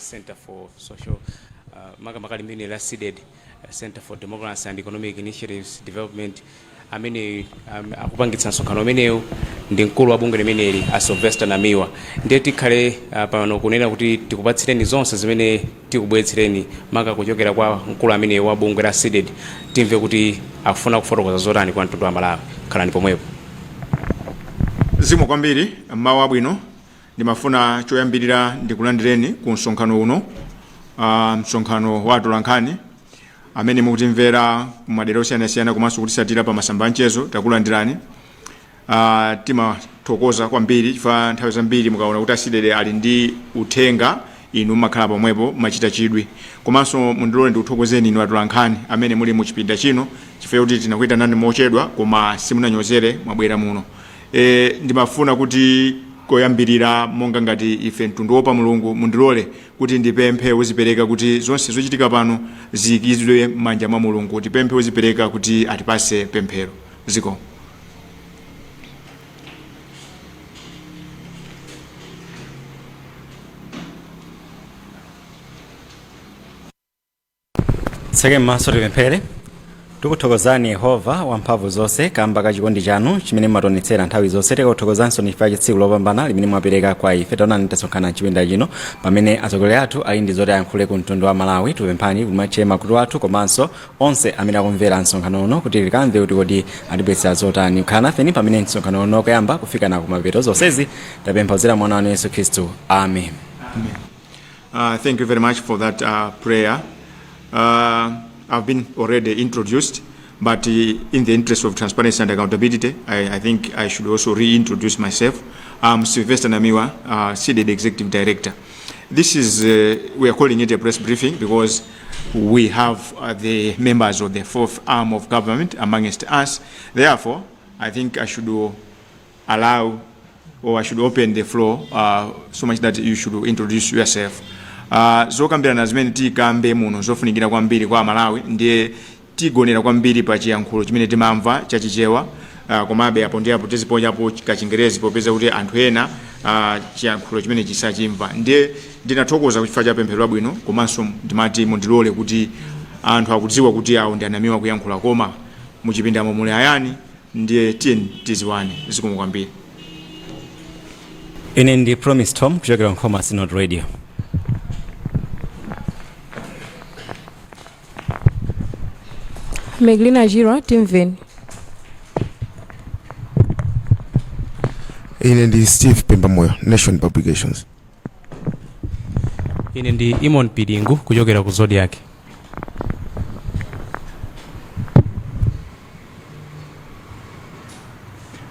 Center for Social, makamaka limene la CDEDI, Center for Democracy and Economic Initiatives Development, amene akupangitsa msonkhano umenewu ndi mkulu wa bungwe limeneli, a Sylvester Namiwa. Ndiye tikhale pano kunena kuti tikupatsireni zonse zimene tikubweretsereni maka kuchokera kwa mkulu ameneyu wa bungwe la CDEDI, timve kuti akufuna kufotokoza zotani kwa mtundu wa Malawi. Khalani pomwepo. Zikomo kwambiri. Mawu abwino. Ndimafuna choyambirira ndikulandireni ku msonkhano uno, msonkhano wa atolankhani amene mukutimvera kumadera osiyanasiyana komanso kutisatira pa masamba a mchezo. Takulandirani. Timathokoza kwambiri chifukwa nthawi zambiri mukaona kuti a CDEDI ali ndi uthenga, inu mumakhala pomwepo, mumachita chidwi. Komanso mundilole ndikuthokozeni inu atolankhani amene muli mu chipinda chino chifukwa kuti tinakuyitanani mochedwa koma simunanyozere, mwabwera muno. Ndimafuna kuti koyambirira, monga ngati ife mtundu wopa Mulungu, mundilole kuti ndipemphe wozipereka kuti zonse zochitika pano ziyikidwe m'manja mwa Mulungu. Tipemphe wozipereka kuti atipase pemphero. Zikomo. Titseke m'maso, tipemphere. Tikuthokozani Yehova wamphamvu zonse kamba ka chikondi chanu chimene mumationetsera nthawi zonse. Tikuthokozanso chifukwa cha tsiku lopambana limene mwapereka kwa ife. Taonani, tasonkhana mchipinda chino pamene atsogoleri athu ali ndi zoti ayankhule ku mtundu wa Malawi. Tikupemphani mumatchere makutu athu komanso onse amene akumvera msonkhano uno kuti tikamve kuti kodi atibweretsera zotani. Khala nafeni pamene msonkhano uno kuyamba kufika na kumapeto. Zonsezi tapempha kudzera mwana wanu Yesu Khristu, amen. Thank you very much for that prayer. I've been already introduced, but in the interest of transparency and accountability, I think I should also reintroduce myself. I'm Sylvester Namiwa, CDEDI Executive Director. We are calling it a press briefing because we have the members of the fourth arm of government amongst us. Therefore, I think I should allow or I should open the floor so much that you should introduce yourself. Zokambirana zimene tikambe muno zofunikira kwambiri kwa Amalawi, ndiye tigonera kwambiri pa chiyankhulo chimene timamva chachichewa, komabe apo ndi apo tiziponyapo kachingerezi popeza kuti anthu ena chiyankhulo chimene chisachimva. Ndiye ndinathokoza chifukwa cha pemphero labwino, komanso ndimati mundilole kuti anthu akudziwa kuti awo ndi anamiwa kuyankhula, koma muchipindamo muli ayani, ndiye tiyeni tiziwane. Zikomo kwambiri. Ine ndi Promise Tom kuchokera Nkhoma Synod Radio. Meglina Chirwa, Timveni. Ine ndi Steve Pembamoyo, Nation Publications. Ine ndi Imon Pilingu kuchokera ku Zodiak.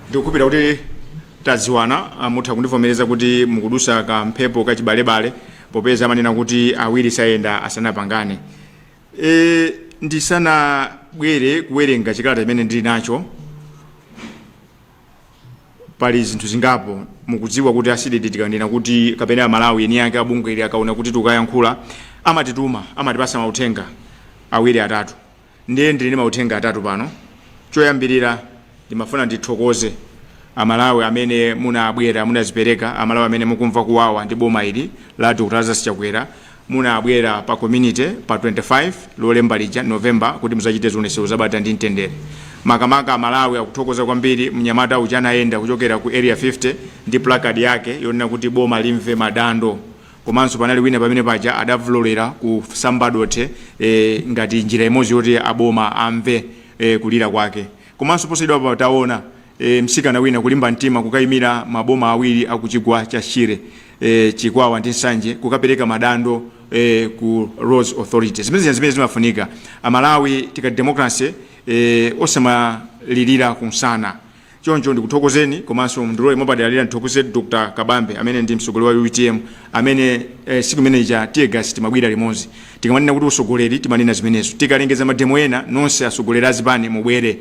Ndikukhulupirira kuti tadziwana. Mutha kundivomereza kuti mukudusa kamphepo kachibalebale popeza amanena kuti awiri sayenda asanapangane. Ndisanabwere kuwerenga chikalata chimene ndili nacho, pali zinthu zingapo. Mukudziwa kuti a CDEDI tikanena kuti kapena Amalawi eni ake abungweli akaona kuti tikukayankhula, amatituma, amatipasa mauthenga awiri atatu. Ndiye ndili ndi mauthenga atatu pano. Choyambirira, ndimafuna ndithokoze Amalawi amene munabwera, munazipereka, Amalawi amene mukumva kuwawa ndi boma ili la Dr Lazarus Chakwera, munabwera pa community pa 25 Lolemba lija, November, kuti muzachite zionesero zabata ndi mtendere. Makamaka Amalawi akuthokoza kwambiri mnyamata uja anayenda kuchokera ku Area 50 ndi placard yake yonena kuti boma limve madando. Komanso panali wina pamene paja adavulolera kusamba dothe ngati njira imodzi yoti aboma amve kulira kwake. Komanso posachedwapa taona mtsikana wina kulimba mtima kukayimira maboma awiri akuchigwa cha Shire, Chikwawa ndi Nsanje, kukapereka madando ku Roads Authority. Zimene zimene zimafunika, Amalawi, tikati democracy, osamalirira kunsana. Choncho ndikuthokozeni, komanso ndilole mwapaderadera ndithokoze Dr Kabambe amene ndi mtsogoleri wa UTM, amene siku imene ija teargas timagwira limodzi. Tikamanena kuti usogoleri, timanena zimenezo. Tikalengeza mademo ena, nonse atsogoleri azipani mubwere,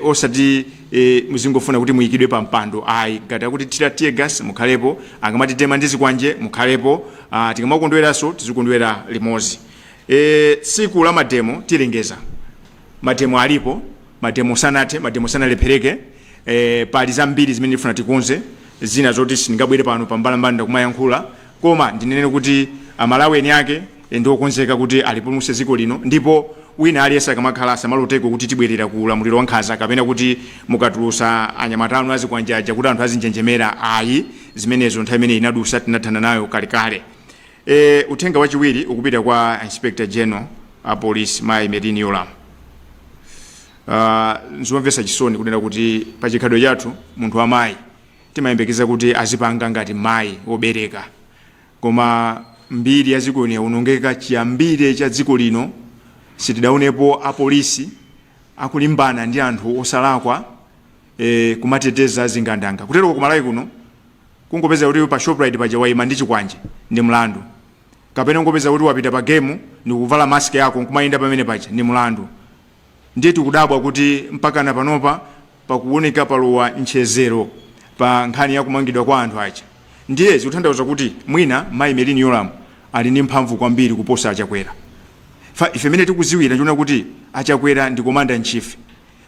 osati muzingofuna kuti muyikidwe pa mpando, ayi. Ngati akuti thira teargas, mukhalepo. Akamatitema ndi zikwanje, mukhalepo. Tikamakondweranso tizikondwera limodzi. Tsiku la mademo tilengeza. Mademo alipo, mademo sanathe, mademo sanalephereke. Pali zambiri zimene tifuna tikonze, zina zoti sindingabwere pano pambalambanda kumayankhula, koma ndinene kuti Amalawi eni ake ndi okonzeka kuti alipulumutse dziko lino, ndipo wina aliyense akamakhala asamaloteko kuti tibwerera ku ulamuliro wa nkhanza kapena kuti mukatulusa anyamata anu azikwanje aja kuti anthu azinjenjemera. Ayi, zimenezo nthawi imene inadusa, tinathana nayo kalekale. Uthenga wachiwiri ukupita kwa Inspector General a Police, Mayi Merlyne Yolamu. Nzomvetsa chisoni kunena kuti pachikhalidwe chathu munthu wamayi timayembekeza kuti azipanga ngati mayi wobereka, koma mbiri ya dziko lino yaonongeka. Chiyambire cha dziko lino sitidaonepo apolisi akulimbana ndi anthu osalakwa, kumateteza zingandanga. Kutero kumalawi kuno kungopeza kuti pa Shoprite paja wayima ndi chikwanje ndi mlandu, kapena kungopeza kuti wapita pa game ndikuvala mask yako nkumayenda pamene paja ndi mlandu. Ndiye tikudabwa kuti mpakana panopa pakuoneka palowa mchezero pa nkhani ya kumangidwa kwa anthu aja. Ndiye zikutanthauza kuti mwina Mayi Merlyne Yolamu ali ndi mphamvu kwambiri kuposa Achakwera. Ife imene tikuziwira ndiona kuti Achakwera ndi commander in chief,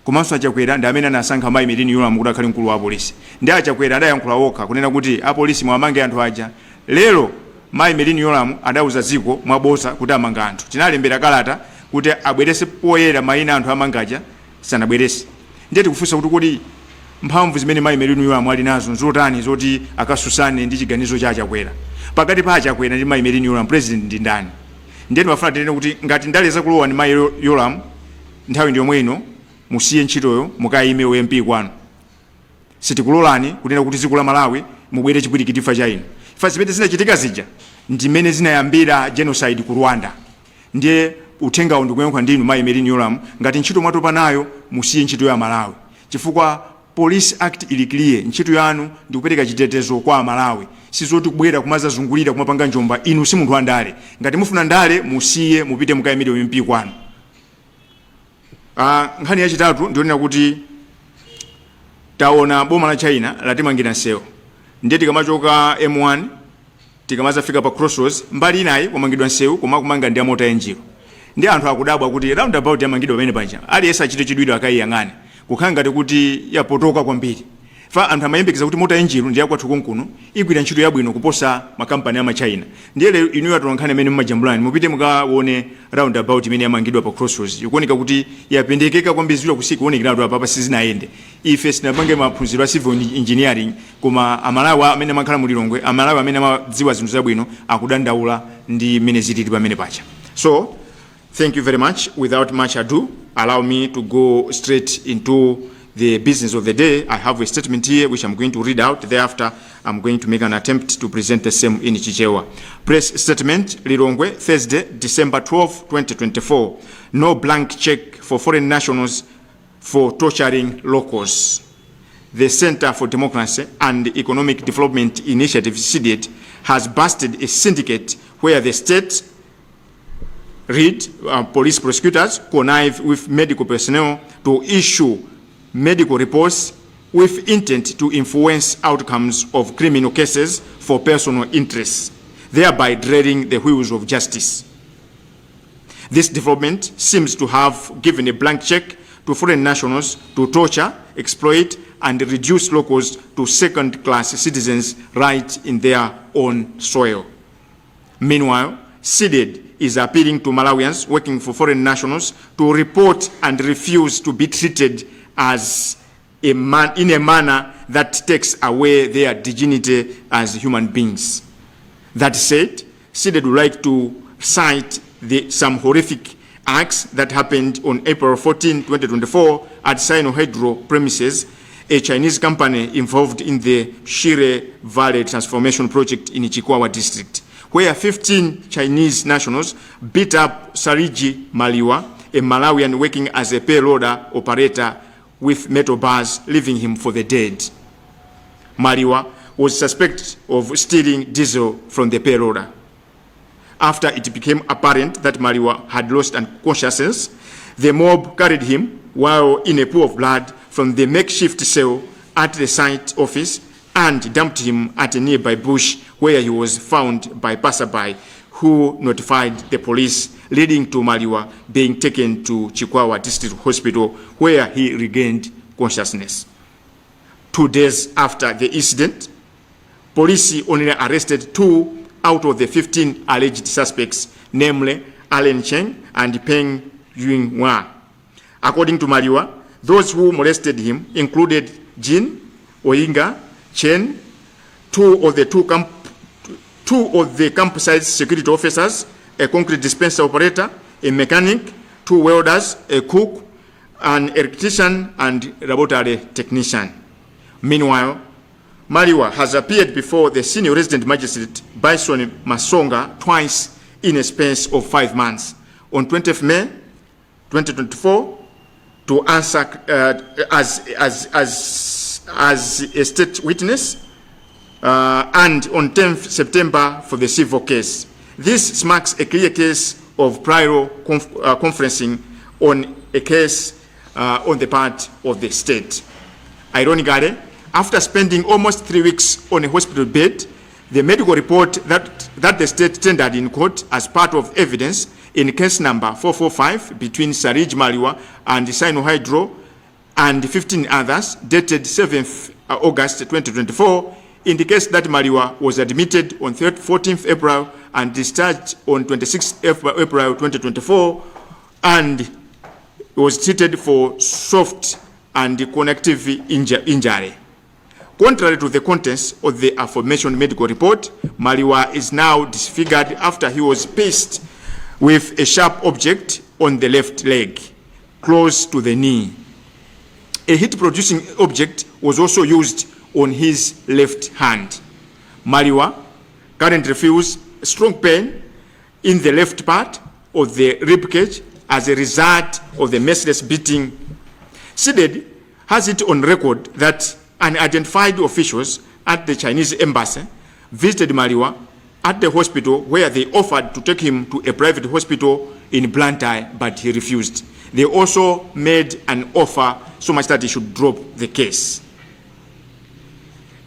komanso Achakwera ndi amene anasankha Mayi Merlyne Yolamu kuti akhale mkulu wa apolisi. Ndi Achakwera adayankhula okha kunena kuti apolisi mwamange anthu aja. Lero Mayi Merlyne Yolamu adauza dziko mwaboza kuti amanga anthu. Tinalembera kalata kuti abwerese poyera mayina anthu amangaja, sanabwerese. Ndiye tikufunsa kuti kodi mphamvu zimene Mayi Merlyne Yolamu ali nazo nzotani zoti akasusane ndi chiganizo cha Achakwera? Pakati pa Achakwera ndi Mayi Merlyne Yolamu, president ndi ndani? Ndiye timafuna tinene kuti ngati ndale zakulowa ndi Mayi Yolamu, nthawi ndi yomwe ino, musiye ntchitoyo, mukayime u MP kwanu. Sitikulolani kunena kuti dziko la Malawi mubwere chipwirikiti cha inu. Fa zimene zinachitika zija ndimene zinayambira genocide ku Rwanda. Ndiye uthengawo ndikuyankha ndinu Mayi Merlyne Yolamu, ngati ntchito mwatopa nayo, musiye ntchito ya Malawi, chifukwa Police Act ili clear. Ntchito yanu ndikupereka chitetezo kwa Amalawi, sizoti kubwera kumazazungulira kumapanga njomba. Inu si munthu wa ndale. Ngati mufuna ndale, musiye, mupite mukayimire MP kwanu. Nkhani yachitatu ndionena kuti taona boma la China latimangira msewu. Ndiye tikamachoka M1, tikamazafika pa Crossroads, mbali inayi kwamangidwa msewu, koma kumanga ndi a Mota-Engil. Ndi anthu akudabwa kuti roundabout yamangidwa pamene paja, aliyense achite chidwidwe akayiyang'ane, kukhala ngati kuti yapotoka kwambiri. Fa anthu amayembekeza kuti Mota-Engil ndi yakwathu konkuno, igwira ntchito yabwino kuposa makampani ama China. Ndiye lero inuyo atolankhani amene mumajambulani, mupite mukaone roundabout imene yamangidwa pa Crossroads. Ikuoneka kuti yapendekeka kwambiri, zidwa kusika kuonekeratu apa sizinayende. Ife sitinapange maphunziro a civil engineering, koma Amalawi amene amakhala mu Lilongwe, Amalawi amene amadziwa zinthu zabwino, akudandaula ndi mmene zilili pamene pacha. So thank you very much. Without much ado, allow me to go straight into the business of the day. I have a statement here which I'm going to read out. Thereafter, I'm going to make an attempt to present the same in Chichewa. Press statement, Lilongwe, Thursday, December 12, 2024. No blank check for foreign nationals for torturing locals. The Center for Democracy and Economic Development Initiative, CDEDI, has busted a syndicate where the state read police prosecutors connive with medical personnel to issue medical reports with intent to influence outcomes of criminal cases for personal interests, thereby derailing the wheels of justice. This development seems to have given a blank check to foreign nationals to torture, exploit, and reduce locals to second-class citizens right in their own soil. Meanwhile, CDEDI is appealing to Malawians working for foreign nationals to report and refuse to be treated as a man in a manner that takes away their dignity as human beings. That said, CDEDI would like to cite some horrific acts that happened on April 14, 2024 at Sinohydro premises, a Chinese company involved in the Shire Valley Transformation Project in Chikwawa District, where 15 Chinese nationals beat up Sariji Maliwa, a Malawian working as a payloader operator, with metal bars, leaving him for the dead. Maliwa was suspected of stealing diesel from the payloader. After it became apparent that Maliwa had lost consciousness, the mob carried him while in a pool of blood from the makeshift cell at the site office and dumped him at a nearby bush, where he was found by passerby who notified the police, leading to Maliwa being taken to Chikwawa District Hospital, where he regained consciousness. 2 days after the incident, police only arrested two out of the 15 alleged suspects, namely Allen Cheng and Peng Yunhua. According to Mariwa, those who molested him included Jin, Oinga, Chen, two of the campsite security officers, a concrete dispenser operator, a mechanic, two welders, a cook, an electrician, and laboratory technician. Meanwhile, Mariwa has appeared before the senior resident magistrate Bison Masonga twice in a space of 5 months. On 20th May 2024, to answer as a state witness, and on 10th September for the civil case. This marks a clear case of prior conferencing on a case on the part of the state. Ironically, after spending almost 3 weeks on a hospital bed, the medical report that the state tendered in court as part of evidence in case number 445 between Sarij Maliwa and Sinohydro and 15 others, dated 7th August 2024, indicates that Maliwa was admitted on 14th April and discharged on 26th April 2024 and was treated for soft and connective injury. Contrary to the contents of the aforementioned medical report, Maliwa is now disfigured after he was pierced with a sharp object on the left leg, close to the knee. A heat-producing object was also used on his left hand. Maliwa currently feels strong pain in the left part of the ribcage as a result of the merciless beating. CDEDI has it on record that unidentified officials at the Chinese embassy visited Maliwa at the hospital, where they offered to take him to a private hospital in Blantyre, but he refused. They also made an offer so much that he should drop the case.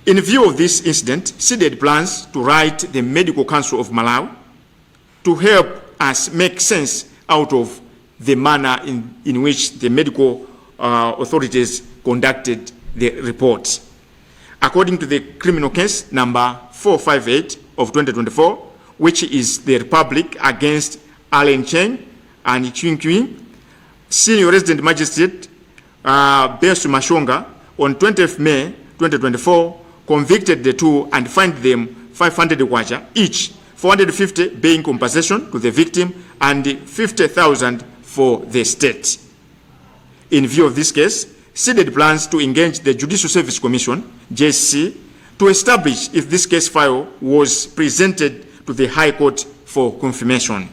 In view of this incident, CDEDI plans to write the Medical Council of Malawi to help us make sense out of the manner in which the medical authorities conducted the report. According to the criminal case number 458 of 2024, which is the Republic against Allen Cheng and Qing Qing, Senior Resident Magistrate Besu Mashonga on 20th May 2024 convicted the two and fined them 500 kwacha each, 450 being compensation to the victim and 50,000 for the state. In view of this case, CDEDI plans to engage the Judicial Service Commission, JSC, to establish if this case file was presented to the High Court for confirmation.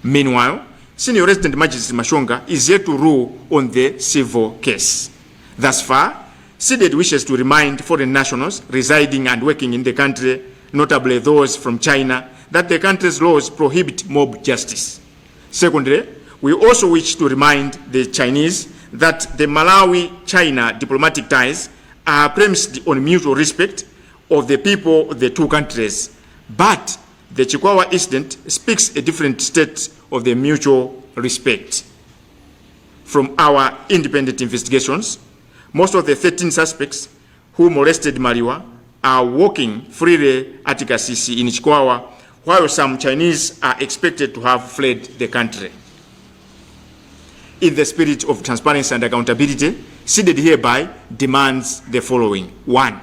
Meanwhile, Senior Resident Magistrate Mashonga is yet to rule on the civil case. Thus far, CDEDI wishes to remind foreign nationals residing and working in the country, notably those from China, that the country's laws prohibit mob justice. Secondly, we also wish to remind the Chinese that the Malawi-China diplomatic ties are premised on mutual respect of the people of the two countries. But the Chikwawa incident speaks a different state of the mutual respect. From our independent investigations, most of the 13 suspects who molested Maliwa are walking freely at Kasisi in Chikwawa, while some Chinese are expected to have fled the country. In the spirit of transparency and accountability, CDEDI hereby demands the following. One,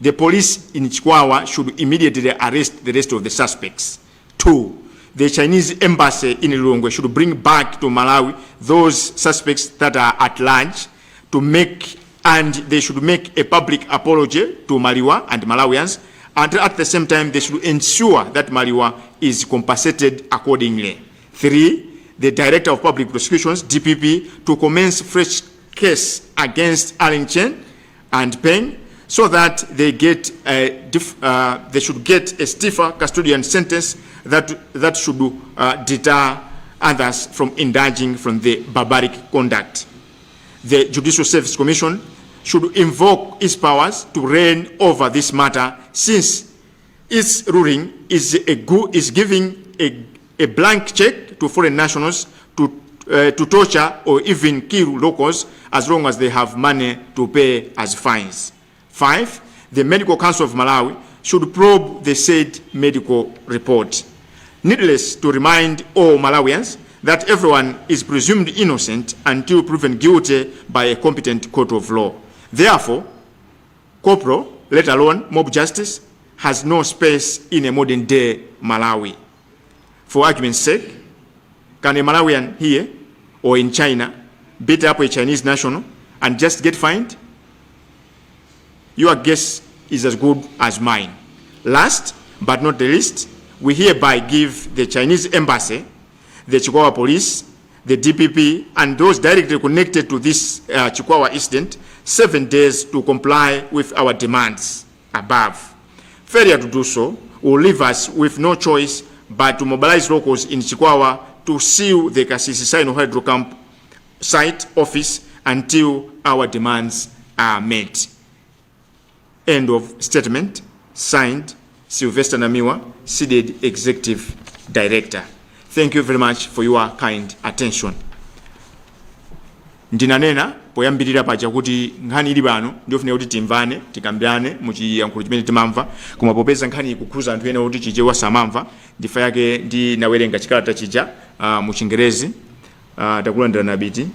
the police in Chikwawa should immediately arrest the rest of the suspects. Two, the Chinese embassy in Lilongwe should bring back to Malawi those suspects that are at large to make, and they should make a public apology to Maliwa and Malawians, and at the same time they should ensure that Maliwa is compensated accordingly. Three, the Director of Public Prosecutions, DPP, to commence fresh case against Allen Chen and Peng so that they should get a stiffer custodian sentence that should deter others from indulging from the barbaric conduct. The Judicial Service Commission should invoke its powers to reign over this matter, since its ruling is giving a blank check to foreign nationals to torture or even kill locals as long as they have money to pay as fines. Five, the Medical Council of Malawi should should probe the said medical report. Needless to remind all Malawians that everyone is presumed innocent until proven guilty by a competent court of law. Therefore, corporal, let alone mob justice, has no space in a modern day Malawi. For argument's sake, can a Malawian here or in China beat up a Chinese national and just get fined? Your guess is as good as mine. Last but not the least, we hereby give the Chinese embassy, the Chikwawa police, the DPP, and those directly connected to this Chikwawa incident 7 days to comply with our demands above. Failure to do so will leave us with no choice but to mobilize locals in Chikwawa to seal the Kasisi Sinohydro Camp site office until our demands are met. End of statement. Signed, Sylvester Namiwa, CDEDI Executive Director. Thank you very much for your kind attention. Ndinanena poyambirira paja kuti nkhani ili pano ndiyofunika kuti timvane, tikambirane muchiyankhulo chimene timamva, koma popeza nkhani ikukhuza anthu ena kuti Chichewa samamva, ndifa yake ndinawerenga chikalata chija mu Chingerezi. Takulandirani Abiti.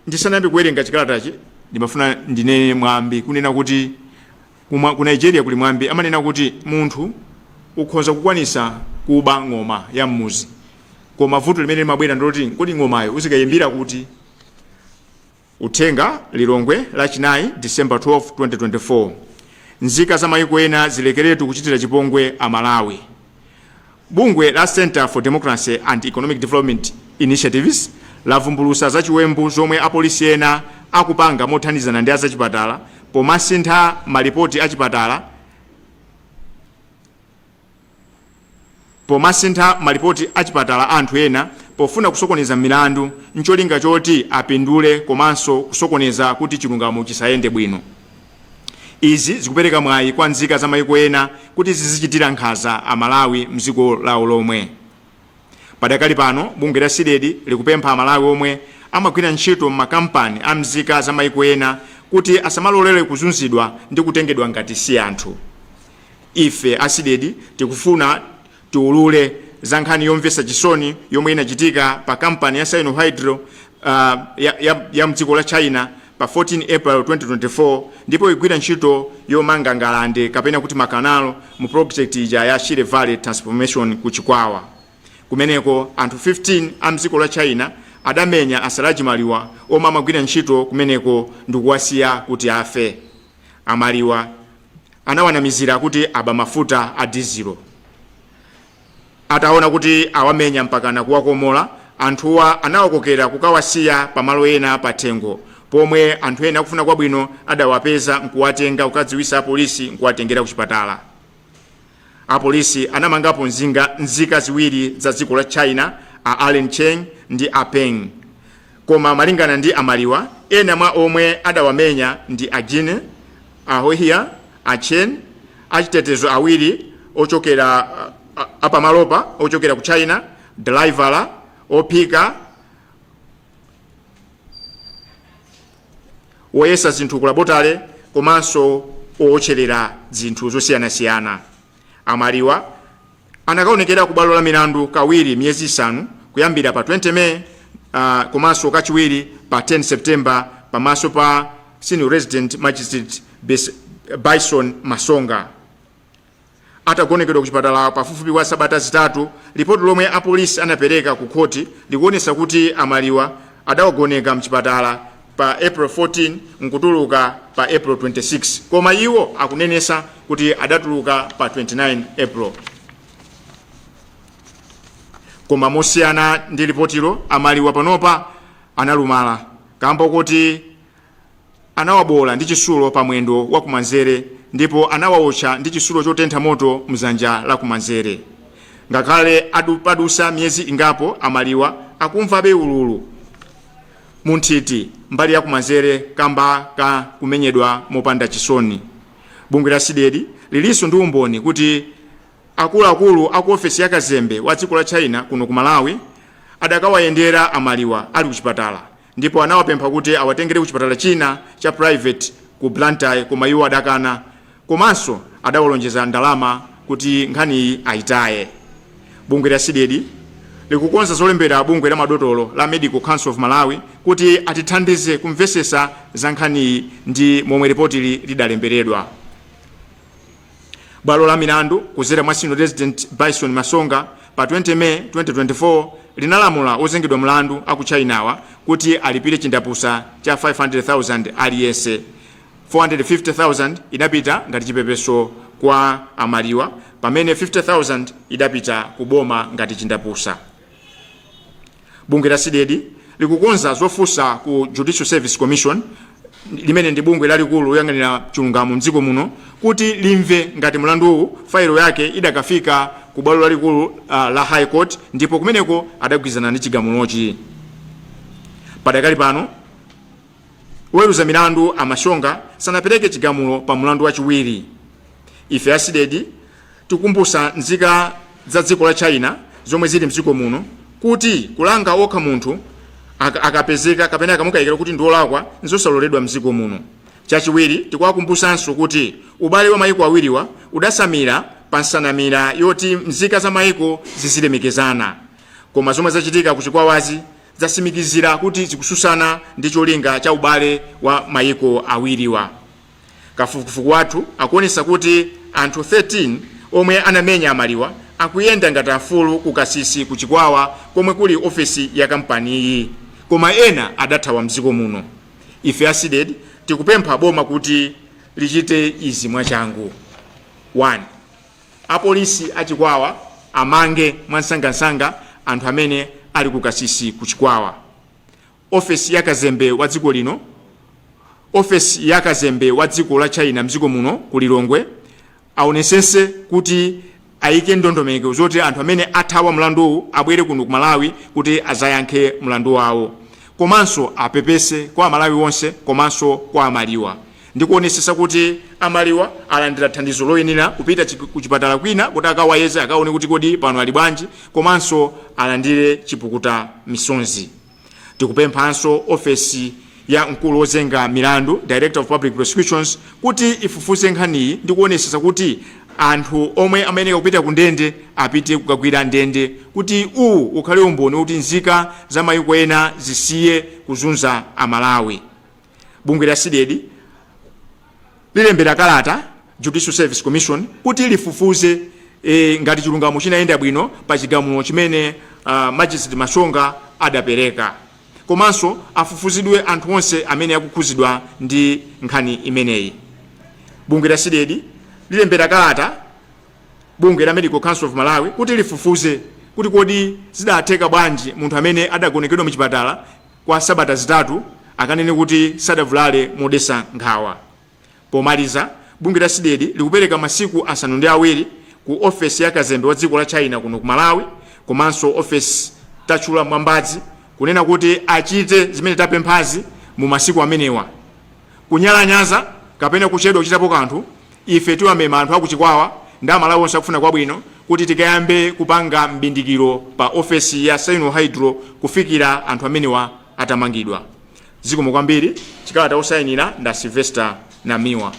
Ndisanayambe kuwerenga chikalatachi, ndimafuna ndinene mwambi kunena kuti ku Nigeria kuli mwambi amanena kuti munthu ukhoza kukwanisa kuba ng'oma ya mmuzi, koma vuto limene limabwera ndiloti kodi ng'omayo uzikayimbira kuti? Uthenga, Lilongwe, Lachinayi, December 12, 2024. Nzika za mayiko ena zilekeretu kuchitira chipongwe Amalawi. Bungwe la Centre for Democracy and Economic Development Initiatives lavumbulutsa za chiwembu zomwe apolisi ena akupanga mothandizana ndi azachipatala pomasintha malipoti achipatala pomasintha malipoti achipatala a anthu ena pofuna kusokoneza milandu ncholinga choti apindule komanso kusokoneza kuti chilungamo chisayende bwino. Izi zikupereka mwayi kwa nzika za maiko ena kuti zizichitira nkhaza Amalawi mdziko lawo lomwe. Padakali pano, bungwe la Cdedi likupempha Amalawi omwe amagwira ntchito m'makampani a mzika za maiko ena kuti asamalolere kuzunzidwa ndi kutengedwa ngati si anthu. Ife a Cdedi tikufuna tiulule za nkhani yomvetsa chisoni yomwe inachitika pa kampani ya Sinohydro ya mdziko la China pa 14 April 2024 ndipo igwira ntchito yomanga ngalande kapena kuti makanalo mu project ija ya Shire Valley Transformation ku Chikwawa. Kumeneko anthu 15 a mdziko la China adamenya a Siraji Maliwa omwe amagwira ntchito kumeneko ndikuwasiya kuti afe. A Maliwa anawanamizira kuti aba mafuta a dizilo. Ataona kuti awamenya mpakana kuwakomola, anthuwa anawakokera kukawasiya pamalo ena pathengo pomwe anthu ena akufuna kwabwino adawapeza nkuwatenga kukadziwitsa apolisi nkuwatengera kuchipatala. Apolisi anamangapo nzika ziwiri za dziko la China, a Allen Cheng ndi a Peng. Koma malingana ndi a Maliwa, ena mwa omwe adawamenya ndi a Jine, a Hohia, a Chen, achitetezo awiri ochokera apamalopa ochokera ku China, dalaivala, ophika, woyesa zinthu ku labotale komanso owotcherera zinthu zosiyanasiyana. A Maliwa anakaonekera ku bwalo la milandu kawiri miyezi isanu kuyambira pa 20 May komanso kachiwiri pa 10 September pamaso pa Senior Resident Magistrate Bison Masonga. Atagonekedwa kuchipatala pafupifupi kwa sabata zitatu, lipoti lomwe apolisi anapereka ku khoti likuonetsa kuti a Maliwa adawagoneka mchipatala pa April 14 nkutuluka pa April 26, koma iwo akunenesa kuti adatuluka pa 29 April. Koma mosiyana ndi lipotilo, a Maliwa panopa analumala kamba kuti anawaboola ndi chitsulo pa mwendo wa kumanzere ndipo anawaotcha ndi chitsulo chotentha moto mdzanja la kumanzere. Ngakhale padusa miyezi ingapo, a Maliwa akumvabe ululu mu nthiti mbali ya kumanzere kamba ka kumenyedwa mopanda chisoni. Bungwe la Cdedi lilinso ndi umboni kuti akuluakulu aku ofesi ya kazembe wa dziko la China kuno ku Malawi adakawayendera a Maliwa ali kuchipatala ndipo anawapempha kuti awatengere kuchipatala china cha private ku Blantyre koma iwo adakana komanso adawalonjeza ndalama kuti nkhaniyi ayitaye. Bungwe la CDEDI likukonza zolembera bungwe la madotolo la Medical Council of Malawi kuti atithandize kumvesesa za nkhaniyi ndi momwe ripotili lidalemberedwa. Bwalo la milandu kuzera mwa Senior Resident Bison Masonga pa 20 May 2024 linalamula ozengedwa mlandu aku Chinawa kuti alipire chindapusa cha 500,000 aliyense. 450,000 idapita ngati chipepeso kwa a Maliwa pamene 50,000 idapita ku boma ngati chindapusa. Bungwe la CDEDI likukonza zofunsa ku Judicial Service Commission limene ndi bungwe lalikulu loyang'anira chilungamo mdziko muno kuti limve ngati mlanduwu failo yake idakafika ku bwalo lalikulu la High Court ndipo kumeneko adagwirizana ndi chigamulochi. Padakali pano Oweruza milandu a Mashonga sanapereke chigamulo pa mlandu wachiwiri. Ife a CDEDI tikukumbutsa nzika za dziko la China zomwe zili mdziko muno kuti kulanga okha munthu akapezeka kapena akamukayikira kuti ndi wolakwa nzosaloledwa mdziko muno. Chachiwiri, tikuwakumbutsanso kuti ubale wa maiko awiriwa udatsamira pa nsanamira yoti nzika za maiko zizilemekezana. Koma zomwe zachitika ku Chikwawazi zatsimikizira kuti zikususana ndi cholinga cha ubale wa mayiko awiriwa. Kafukufuku wathu akuonetsa kuti anthu 13 omwe anamenya a Maliwa akuyenda ngati afulu ku Kasisi ku Chikwawa komwe kuli ofesi ya kampaniyi koma ena adathawa mdziko muno. Ife a CDEDI tikupempha boma kuti lichite izi mwachangu. 1. Apolisi a Chikwawa amange mwansangansanga anthu amene ali ku Kasisi ku Chikwawa. Ofesi ya kazembe wa dziko lino Ofesi ya kazembe wa dziko la China mdziko muno ku Lilongwe aonesese kuti ayike ndondomeko zoti anthu amene athawa mlanduwu abwere kuno ku Malawi kuti azayankhe mlandu wawo komanso apepese kwa Amalawi onse komanso kwa a Maliwa. ndi kuonesesa kuti a Maliwa alandira thandizo loyenera kupita kuchipatala kwina kuti akawayeze akaone kuti kodi pano ali bwanji komanso alandire chipukuta misonzi. Tikupemphanso ofesi ya mkulu wozenga milandu, Director of Public Prosecutions, kuti ifufuze nkhaniyi ndi kuonesesa kuti anthu omwe amayeneka kupita ku ndende apite kukagwira ndende kuti uwu ukhale umboni woti nzika za mayiko ena zisiye kuzunza Amalawi. Bungwe la CDEDI lilembera kalata Judicial Service Commission kuti lifufuze ngati chilungamo chinayenda bwino pa chigamulo chimene Magistrate Mashonga adapereka. Komanso afufuzidwe anthu onse amene akukhuzidwa ndi nkhani imeneyi. Bungwe la CDEDI lilembera kalata bungwe la Medical Council of Malawi kuti lifufuze kuti kodi zidatheka bwanji munthu amene adagonekedwa muchipatala kwa sabata zitatu akanene kuti sadavulale modetsa nkhawa. Pomaliza, bungwe la CDEDI likupereka masiku 7 ku ofesi ya kazembe wa dziko la China kuno ku Malawi komanso ofesi tatchula mwambazi kunena kuti achite zimene tapemphazi mu masiku amenewa. Kunyalanyaza kapena kuchedwa kuchitapo kanthu, ife tiwamema anthu aku Chikwawa ndi Amalawi onse akufuna kwabwino kuti tikayambe kupanga m'bindikiro pa ofesi ya Sinohydro kufikira anthu amenewa atamangidwa. Zikomo kwambiri. Chikalata osayinira nda Sylvester Namiwa.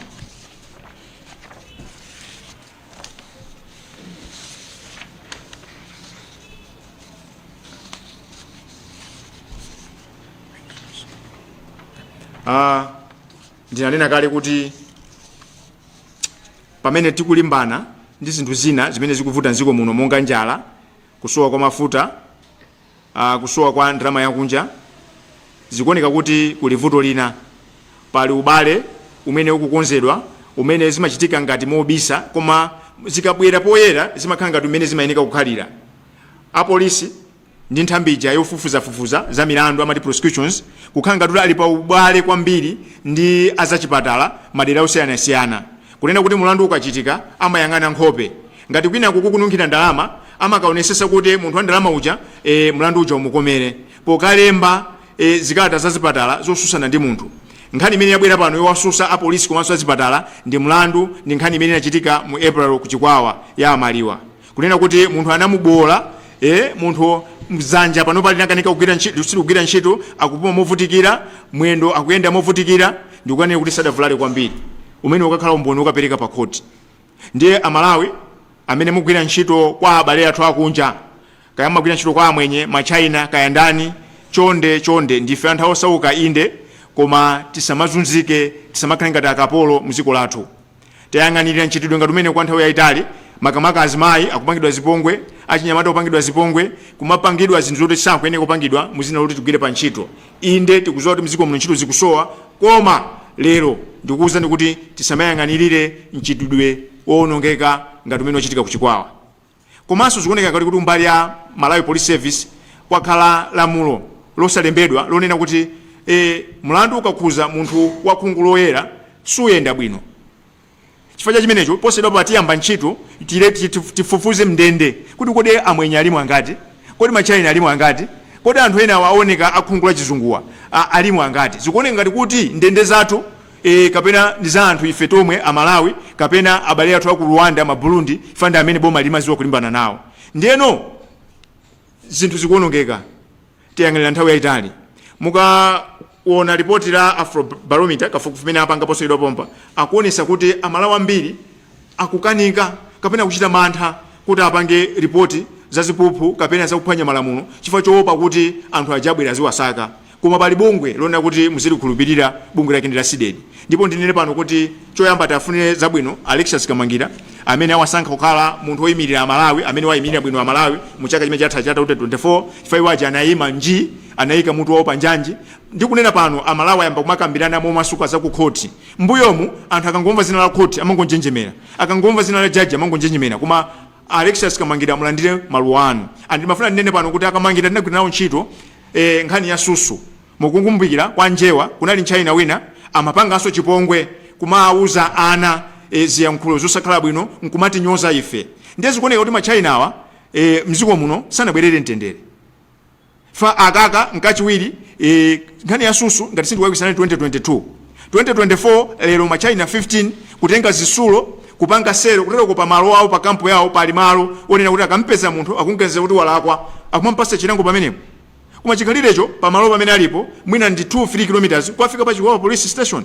Ndinanena kale kuti pamene tikulimbana ndi zinthu zina zimene zikuvuta mdziko muno monga njala, kusowa kwa mafuta, kusowa kwa ndalama yakunja, zikuoneka kuti kuli vuto lina. Pali ubale umene ukukonzedwa umene zimachitika ngati mobisa koma zikabwera poyera zimakhala ngati umene zimayeneka kukhalira. Apolisi ndi nthambi ija yofufuzafufuza za milandu amati prosecutions kukhala ngati kuti ali pa ubale kwambiri ndi azachipatala madera osiyanasiyana kunena kuti mulandu ukachitika amayang'ana nkhope ngati kwina kukununkhira ndalama amakaonesesa kuti munthu wa ndalama uja mlandu uja umukomere pokalemba zikalata za zipatala zosusana ndi munthu. Nkhani imene yabwera pano yowasusa apolisi komanso azipatala ndi mlandu ndi nkhani imene inachitika mu April ku Chikwawa ya Amaliwa kunena kuti munthu anamubola munthu mzanja panopa linakanika kugwira ntchito, silikugwira ntchito, akupuma movutikira, mwendo akuyenda movutikira. Ndikukanena kuti sadavulale kwambiri. Umene ukakhala umboni ukapereka pa khoti. Ndiye Amalawi amene mugwira ntchito kwa abale athu akunja, kaya mumagwira ntchito kwa amwenye, machina, kaya ndani, chonde chonde, ndife anthu osauka inde, koma tisamazunzike, tisamakhale ngati akapolo mdziko lathu. Tayang'anirira mchitidwe ngati umene kwa nthawi yayitali, makamaka azimayi akupangidwa zipongwe, achinyamata akupangidwa zipongwe, kumapangidwa zinthu zoti sakuyenera kupangidwa muzina loti tigwire pa ntchito. Inde, tikudziwa kuti mdziko muno ntchito zikusowa, koma lero ndikuwuzani kuti tisamayang'anirire mchitidwe wowonongeka ngati umene wachitika ku Chikwawa. Komanso zikuoneka ngati kuti mbali ya Malawi Police Service kwakhala lamulo losalembedwa lonena kuti mlandu ukakhuza munthu wa khungu loyera suyenda bwino. Chifukwa cha chimenecho, posachedwapa tiyamba ntchito, tifufuze mndende kuti kodi amwenye alimo angati, kodi machina alimo angati, kodi anthu ena aoneka akhungu la chizunguwa alimo angati. Zikuoneka ngati kuti ndende zathu kapena ndi za anthu ife tomwe Amalawi kapena abale athu aku Rwanda, ma Burundi, ife ndi amene boma limaziwa kulimbana nawo. Ndiyeno zinthu zikuonongeka, tiyang'anira nthawi yayitali. Mukaona ripoti la Afrobarometer, kafukufuku imene apanga posachedwa pompa, akuonesa kuti Amalawi ambiri akukanika kapena kuchita mantha kuti apange ripoti za ziphuphu kapena zakuphwanya malamulo chifukwa choopa kuti anthu aja abwera aziwasaka. Koma pali bungwe lonena kuti muzilikhulupirira, bungwe lake ndi la CDEDI. Ndipo ndinene pano kuti choyamba tiafunire zabwino Alexious Kamangira amene awasankha kukhala munthu woyimirira Amalawi, amene wayimirira bwino Amalawi mu chaka chimene chatha cha 2024, chifukwa iwo aja anayima nji, anayika mutu wawo pa njanji. Ndikunena pano Amalawi ayamba kumakambirana momasuka za ku khoti. Mbuyomu anthu akangomva zina la khoti amangonjenjemera, akangomva zina la jaji amangonjenjemera, koma Alexious Kamangira mulandire maluwa anu. And ndimafuna ndinene pano kuti Akamangira tinagwira nawo ntchito nkhani ya susu. Mukukumbukira kwa Njewa kunali mchina wina amapanganso chipongwe kumawuza ana ziyankhulo zosakhala bwino nkumatinyoza ife. Ndiye zikuoneka kuti machina awa mdziko muno sanabwerere mtendere. Fa akaka nkachiwiri, nkhani ya susu ngati sindikulakwitsa 2022, 2024, lero machina 15 kutenga zisulo kupanga selo kutereko pa malo awo, pa kampu yawo pali malo onena kuti akampeza munthu akunganiza kuti walakwa akumampasa chilango pamenepo. Koma chikhalirecho pamalo pamene alipo mwina ndi 2 3 kilometers kwafika pa Chikwawa Police Station.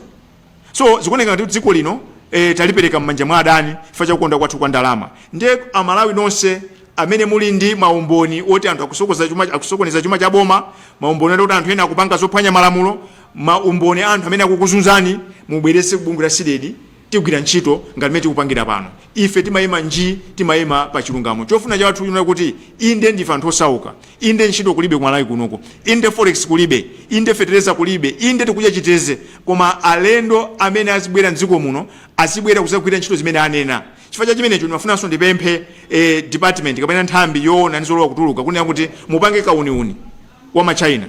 So zikuoneka ngati dziko lino talipereka m'manja mwa adani chifukwa cha kukonda kwathu kwa ndalama. Ndiye Amalawi nonse amene muli ndi maumboni oti anthu akusokoneza chuma cha boma, maumboni oti anthu ena akupanga zophwanya malamulo, maumboni anthu amene akukuzunzani, mubweretse kubungwe la CDEDI. Tigwira ntchito ngati mmene tikupangira pano. Ife timayima nji, timayima pa chilungamo. Chofuna chathu chonena kuti inde ndife anthu osauka, inde ntchito kulibe ku Malawi kunoko, inde forex kulibe, inde fetereza kulibe, inde tikudya chiteze, koma alendo amene azibwera mdziko muno azibwera kuzagwira ntchito zimene anena. Chifukwa cha chimenecho ndimafunanso ndipemphe department kapena nthambi yoona ndi zolowa kutuluka kunena kuti mupange kauniuni wa machina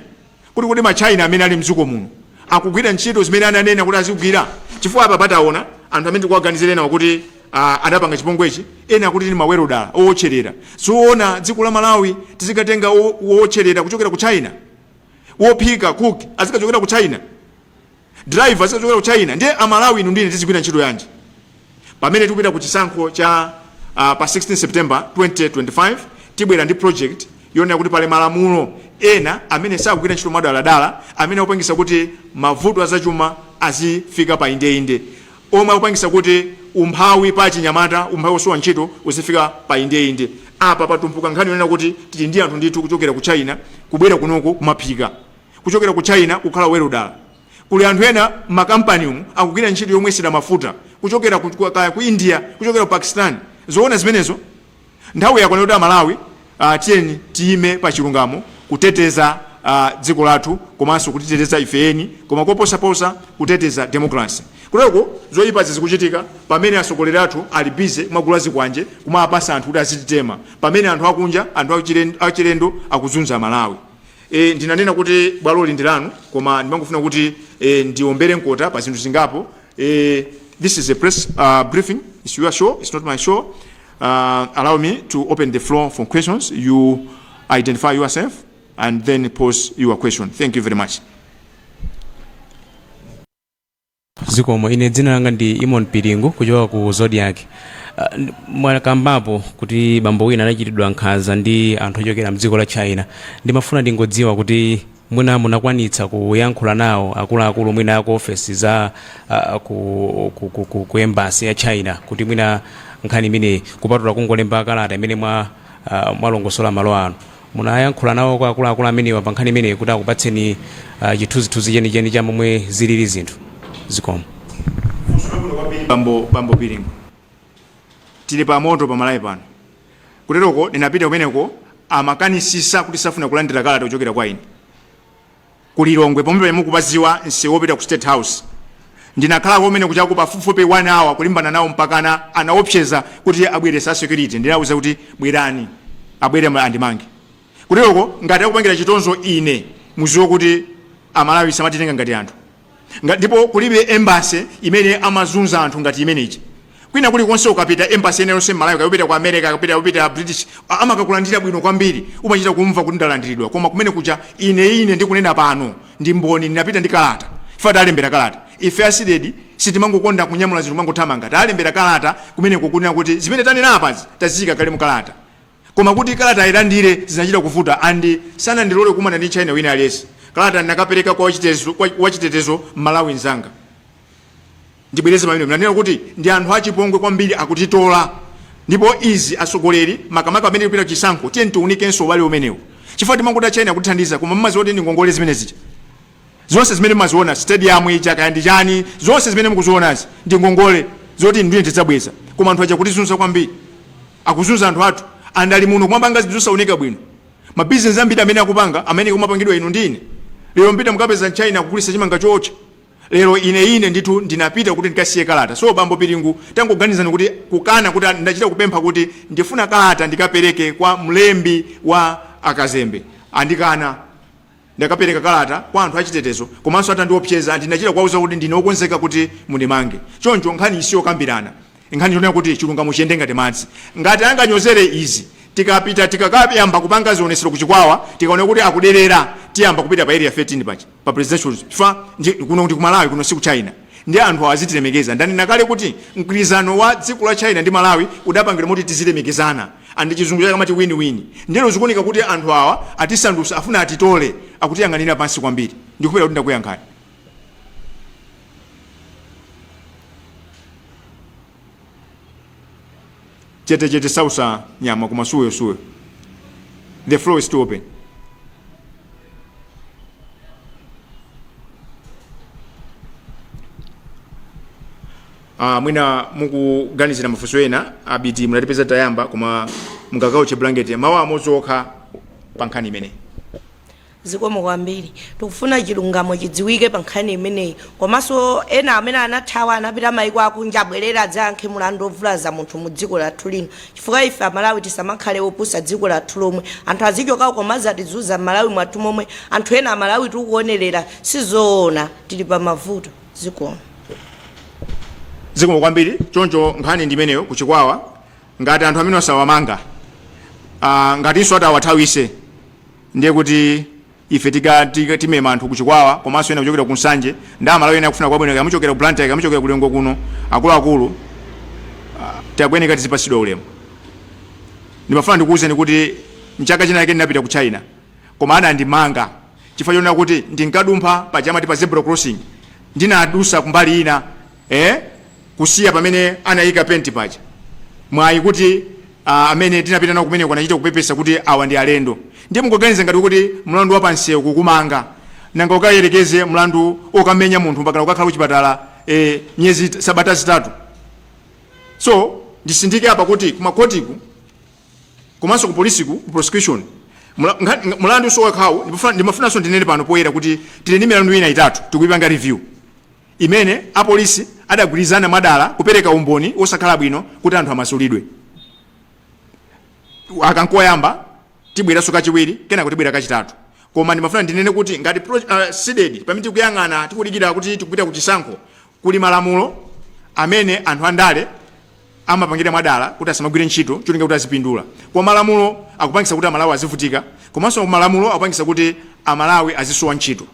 kuti kodi machina amene ali mdziko muno akugwira ntchito zimene ananena kuti azigwira, chifukwa apa pataona anthu amene tikuwaganizira ena kuti adapanga chipongwechi, ena akuti ndi mawerodala owotcherera. Zoona dziko la Malawi tizikatenga wowotcherera kuchokera ku China, wophika, cook azikachokera ku China, driver azikachokera ku China? Ndiye Amalawi inu ndine tizigwira ntchito yanji pamene tikupita ku chisankho cha pa 16 September 2025? Tibwera ndi project yonena kuti pali malamulo ena amene sakugwira ntchito mwadaladala, amene akupangisa kuti mavuto azachuma azifika pa indeinde, omwe akupangisa kuti umphawi pa achinyamata, umphawi osowa ntchito uzifika pa indeinde. Apa patumpuka nkhani yonena kuti tili ndi anthu ndithu kuchokera ku China kubwera kunoko kumaphika, kuchokera ku China kukhala welodala. Kuli anthu ena m'makampani umu akugwira ntchito yomwesera mafuta kuchokera kaya ku India, kuchokera ku Pakistan. Zoona zimenezo? Nthawi yakwana kuti Amalawi tiyeni tiyime pa chilungamo kuteteza dziko lathu komanso kutiteteza ife eni, koma koposaposa kuteteza democracy. Kuteroko zoyipazi zikuchitika pamene atsogoleri athu ali busy kumagula zikwanje kumawapasa anthu kuti azititema, pamene anthu akunja, anthu achilendo akuzunza Amalawi. Ndinanena kuti bwaloli ndi lanu, koma ndimangofuna kuti ndiombere mkota pa zinthu zingapo. This is a press briefing. It's your show, it's not my show. Allow me to open the floor for questions. You identify yourself and then pose your question. Thank you very much. Zikomo. Ine dzina langa ndi Imon Piringu kuchoka ku Zodiak. Mwakambapo kuti bambo wina anachitidwa nkhanza ndi anthu ochokera mdziko la China. Ndimafuna ndingodziwa kuti Mwina munakwanitsa kuyankhula nawo akuluakulu mwina aku ofesi za ku embassy ya China kuti mwina nkhani imeneyi, kupatula kungolemba kalata imene mwalongosola malo ano, munayankhula nawo kwa akuluakulu amenewa pa nkhani imeneyi kuti akupatseni chithunzithunzi chenicheni cha momwe zilili zinthu? Zikomo. Bambo Piringo, tili pa moto pa Malawi pano. Kuteroko ndinapita kumeneko, amakanisisa kuti safuna kulandira kalata kuchokera kwa ine. Ku Lilongwe pomwe mukupaziwa msewu wopita ku State House, ndinakhala kumene kuchaku pafupifupi 1 hour kulimbana nawo, mpakana anaopseza kuti abweresa security. Ndinawuza kuti bwerani, abwere andimange. Kuteroko ngati akupangira chitonzo ine, muziwe kuti Amalawi samatitenga ngati anthu. Ndipo kulibe embassy imene amazunza anthu ngati imeneyi. Kwina kulikonse ukapita, embassy ena yonse m'Malawi, ukapita ku America, ukapita upita British, amakakulandira bwino kwambiri, umachita kumva kuti ndalandiridwa. Koma kumene kucha, ine ndikunena pano ndi mboni, ndinapita ndi kalata. Ife talembera kalata. Ife a CDEDI sitimangokonda kunyamula zinthu mangothamanga. Talembera kalata kumeneko kunena kuti zimene tanena apazi taziyika kale mu kalata. Koma kuti kalata ayilandire zinachita kuvuta, and sanandilole kumana ndi China wina aliyense. Kalata ndinakapereka kwa wachitetezo Mmalawi mzanga. Ndibwereze pamene ndanena kuti ndi anthu achipongwe kwambiri, akutitola. Ndipo izi atsogoleri, makamaka pamene tikupita kuchisankho, tiye tiunikenso ubale umenewu, chifukwa timangoti China kutithandiza, koma mumaziwa kuti ndi ngongole zimene zija zonse zimene mumaziona, stadium ija kaya ndi chani, zonse zimene mukuzionazi ndi ngongole zoti ndiye tidzabweza. Koma anthu aja kutizunza kwambiri, akuzunza anthu athu, and ali muno kumapanga zinthu zosaoneka bwino. Mabizinesi ambiri amene akupanga, amene kumapangidwa inu ndi ine, lero mpita mukapeza mChina akugulitsa chimanga chootcha. Lero ine ndithu ndinapita kuti ndikasiye kalata. So bambo Piringu, tangoganizani kuti kukana kuti ndachita kupempha kuti ndifuna kalata ndikapereke kwa mlembi wa akazembe, andikana. Ndakapereka kalata kwa anthu achitetezo, komanso atandiopseza, ndinachita kuwauza kuti ndine wokonzeka kuti mundimange. Choncho nkhani isiyokambirana, nkhani yonena kuti chilungamo chiyende ngati madzi. Ngati anganyozere izi, tikapita tikakayamba kupanga zionesero kuchikwawa, tikaona kuti akuderera, tiyamba kupita pa Area 13 paja, pa presidential fa. Kuno ndi ku Malawi, kuno si ku China, ndi anthu azitilemekeza. Ndanena kale kuti mgwirizano wa dziko la China ndi Malawi udapangidwa moti tizilemekezana, and chizungu chake amati win-win. Ndero zikuoneka kuti anthu awa atisandusa, afuna atitole, akutiyang'anira pansi kwambiri. Ndikupera kuti ndakuyankhani. Chete chete sausa nyama, koma suyo suyo. The floor is still open. Mwina mukuganizira mafunso ena, abiti munatipeza tayamba, koma mungakauche blanket mawu amodzi okha pa nkhani imeneyi. Zikomo kwambiri. Tikufuna chilungamo chidziwike pa nkhani imeneyi, komanso ena amene anathawa anapita maiko akunja abwerere adzayankhe mulandu ovulaza munthu mu dziko lathu lino, chifukwa ife Amalawi tisamakhale opusa. Dziko lathu lomwe anthu azichokako koma azatizunza m'Malawi mwathu momwe anthu ena Amalawi tikuonerera, sizoona. Tili pa mavuto. Zikomo. Zikomo kwambiri. Choncho nkhani ndi imeneyo kuchikwawa. Ngati anthu amene osawamanga, ngatinso atawathawise, ndiye kuti ife timema anthu kuchikwawa, komanso ena kuchokera ku Nsanje ndi Amalawi ena akufuna kwabwino, kamuchokera ku Blantyre, kamuchokera ku Lilongwe kuno. Akuluakulu, takuyeneka tizipasidwa ulemu. Ndimafuna ndikuwuzeni kuti mchaka china chake ndinapita ku China, koma anandimanga chifukwa chonena kuti ndinkadumpha pachamati pa zebra crossing, ndinadusa kumbali ina, kusiya pamene anayika penti paja. Mwayi kuti amene tinapita nawo kumeneko anachita kupepesa kuti awa ndi alendo. Ndiye mungoganiza ngati kuti mlandu wa pansewu kukumanga, nanga ukayerekeze mlandu okamenya munthu mpaka ukakhala kuchipatala miyezi, sabata 3. So ndisindike apa kuti kumakhotiku komanso ku polisiku, ku prosecution, mlandu so wakhawu. Ndimafunanso ndinene pano poyera kuti tili ndi milandu ina itatu tikuyipanga review, imene apolisi adagwirizana mwadala kupereka umboni wosakhala bwino kuti anthu amasulidwe. Akankoyamba, tibweranso kachiwiri, kenako tibwera kachitatu. Koma ndimafuna ndinene kuti ngati CDEDI, pamene tikuyang'ana, tikudikira kuti tikupita ku chisankho, kuli malamulo amene anthu andale amapangira mwadala kuti asamagwire ntchito, cholinga kuti azipindula. Koma malamulo akupangisa kuti Amalawi azivutika, komanso malamulo akupangisa kuti Amalawi azisowa ntchito.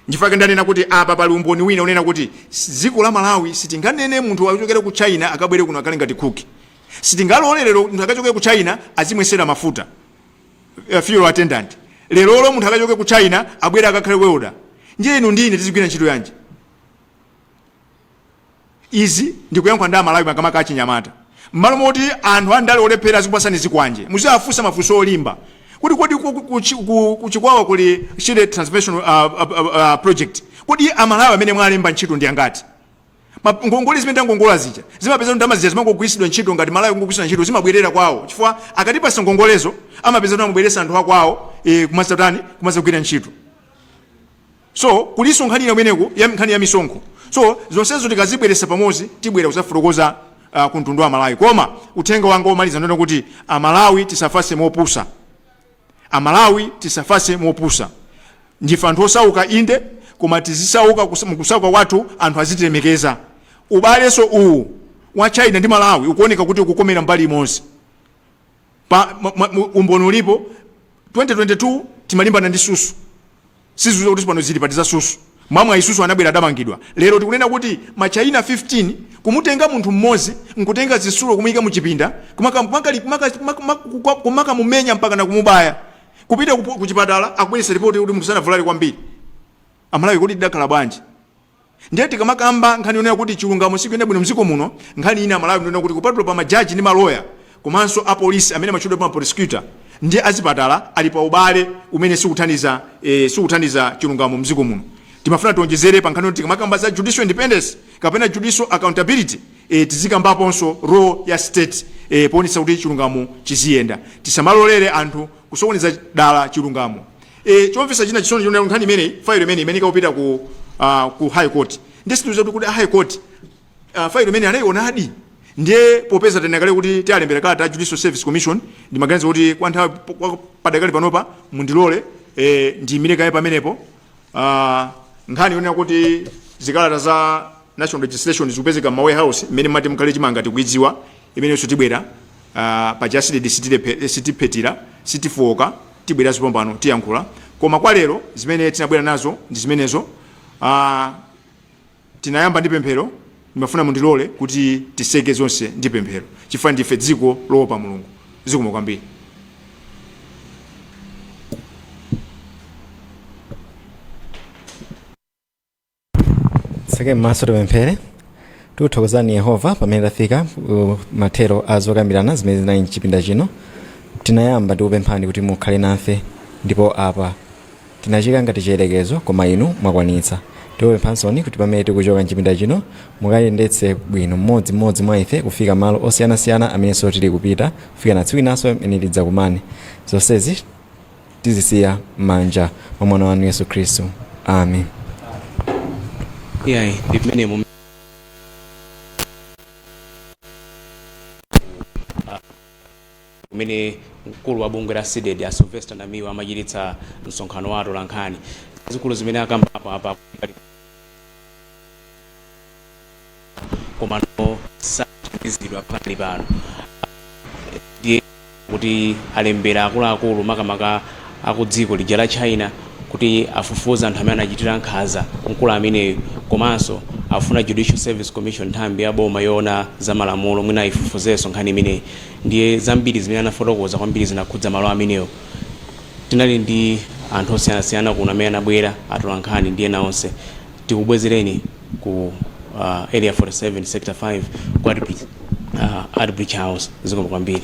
Nchifukwa ndanena kuti apa pali umboni wina unena kuti dziko la Malawi sitinganene munthu achokere ku China akabwere kuno akhale ngati cook. Sitingalole lero munthu akachokere ku China azimwesera mafuta, fuel attendant. Lerolo munthu akachoke ku China abwere akakhale welder, ndiye inu ndi ine tizigwira ntchito yanji? Izi ndikuyankhula ndi Amalawi, makamaka achinyamata. Mmalo moti anthu andale olephera azikupasani zikwanje, muziwafunsa mafunso olimba kuti kodi ku Chikwawa kuli Shire Transformation Project, kodi Amalawi amene mwalemba ntchito ndi angati? Ngongole zimene tangongola zija zimapeza kuti ndalama zija zimangogwiritsidwa ntchito ngati Malawi kungogwiritsidwa ntchito, zimabwerera kwawo, chifukwa akatipasa ngongolezo amapeza kuti amabweresa anthu akwawo kumazatani, kumazagwira ntchito. So kulinso nkhani ina kumeneko ya nkhani ya misonkho. So zonsezo tikazibweresa pamodzi tibwera kuzafotokoza ku mtundu wa Malawi. Koma uthenga wanga womaliza ndona kuti Amalawi tisafase mopusa, Amalawi tisafase mopusa. Ndife anthu osauka inde, koma tizisauka mukusauka kwathu anthu azitilemekeza. Ubalenso uwu wa China ndi Malawi ukuoneka kuti ukukomera mbali imodzi. Pa umboni ulipo. 2022 timalimbana ndi susu, sizuza kuti pano zili pati za susu. Mwamwa susu anabwera adamangidwa. Lero tikunena kuti Machina 15 kumutenga munthu mmodzi nkutenga zitsulo kumuyika muchipinda, kumakamumenya mpaka na kumubaya, kupita kuchipatala akubweretsa ripoti kuti munthu sanavulale kwambiri. Amalawi, kodi tidakhala bwanji? Ndiye tikamakamba nkhani yonena kuti chilungamo sikuyenda bwino mdziko muno, nkhani ina Amalawi ndiyonena kuti kupatula pa majaji ndi maloya, komanso apolisi amene amatchedwa pa prosecutor ndi azipatala ali pa ubale umene sikuthandiza chilungamo mdziko muno. Timafuna tionjezere pa nkhani yoti tikamakamba za judicial independence kapena judicial accountability, tizikambaponso role ya state poonetsa kuti chilungamo chiziyenda. Tisamalolere anthu kusokoneza dala chilungamo. Chomvetsa china chisoni chonena nkhani imeneyi, file imene imene ikupita ku High Court, ndiye sitiuza kuti high court file imene anayionadi. Ndiye popeza tanena kale kuti tialembera kalata Judicial Service Commission, ndimaganiza kuti kwa nthawi padakali panopa mundilole ndiyimire kaye pamenepo. Nkhani yonena kuti zikalata za national registration zikupezeka m'ma warehouse mmene mati mukhale chimanga tikuidziwa imenenso. Tibwera paja sitiphetira, sitifowoka, tibwera pompano tiyankhula. Koma kwa lero zimene tinabwera nazo ndi zimenezo. Tinayamba ndi pemphero, ndimafuna mundilole kuti tiseke zonse ndi pemphero chifukwa ndife dziko loopa Mulungu. Zikomo kwambiri. Tseke m'maso, tipemphere. Tikuthokozani Yehova pamene tafika mathero a zokambirana zimene zinali mchipinda chino. Tinayamba ndi kupemphani kuti mukhale nafe, ndipo apa tinachika ngati chiyerekezo, koma inu mwakwanitsa. Tikupemphansoni kuti pamene tikuchoka mchipinda chino mukayendetse bwino mmodzimmodzi mwa ife kufika malo osiyanasiyana amenenso tili kupita, kufika na tsiku inanso imene tidzakumane. Zonsezi tizisiya m'manja mwa mwana wanu Yesu Khristu, amen. Iyayi, ndi pamene kumene mkulu wa bungwe la CDEDI a Sylvester Namiwa amachititsa msonkhano wa atolankhani. Zikulu zimene akamba apo apa, komano sathandizidwa pakali pano. Ndiye kuti alembera akuluakulu makamaka aku dziko lija la China kuti afufuze anthu amene anachitira nkhanza mkulu ameneyo, komanso afuna Judicial Service Commission, nthambi ya boma yoona za malamulo, mwina ayifufuzenso nkhani imeneyi. Ndiye zambiri zimene anafotokoza kwambiri zinakhudza malo amenewo. Tinali ndi anthu osiyanasiyana kuno amene anabwera, atolankhani ndi ena onse. Tikubwezereni ku Area 47 Sector 5 ku Art Bridge House. Zikomo kwambiri.